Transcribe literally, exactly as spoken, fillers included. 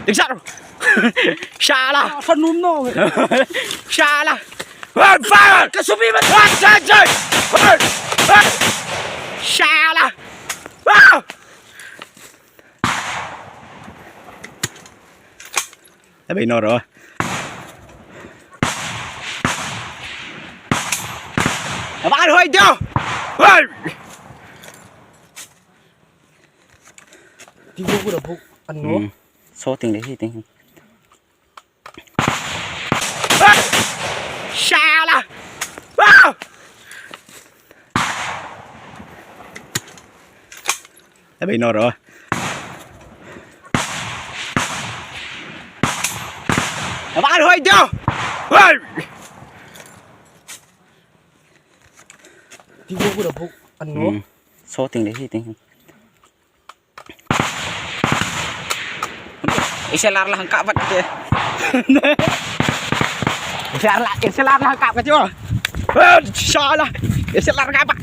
Dik sar. Shala. Sanum no. Shala. Hoi, fire! Kasumi man. Hoi, jai, jai. Hoi, hoi. Shala. Ah! Ebe inoro. Abar hoi dio. Hoi. Tigo ko da bu. Ano? Hmm. So ting de hi ting. Shala. Ah! Ebe inoro. Abar hoi dio. Hoi. Tigo ko da bu. Ano? Hmm. So ting de hi ting. Ese lar lah hangka bat ke. Ese lar lah, ese lar lah hangka bat jo. Eh, salah. Ese lar hangka bat.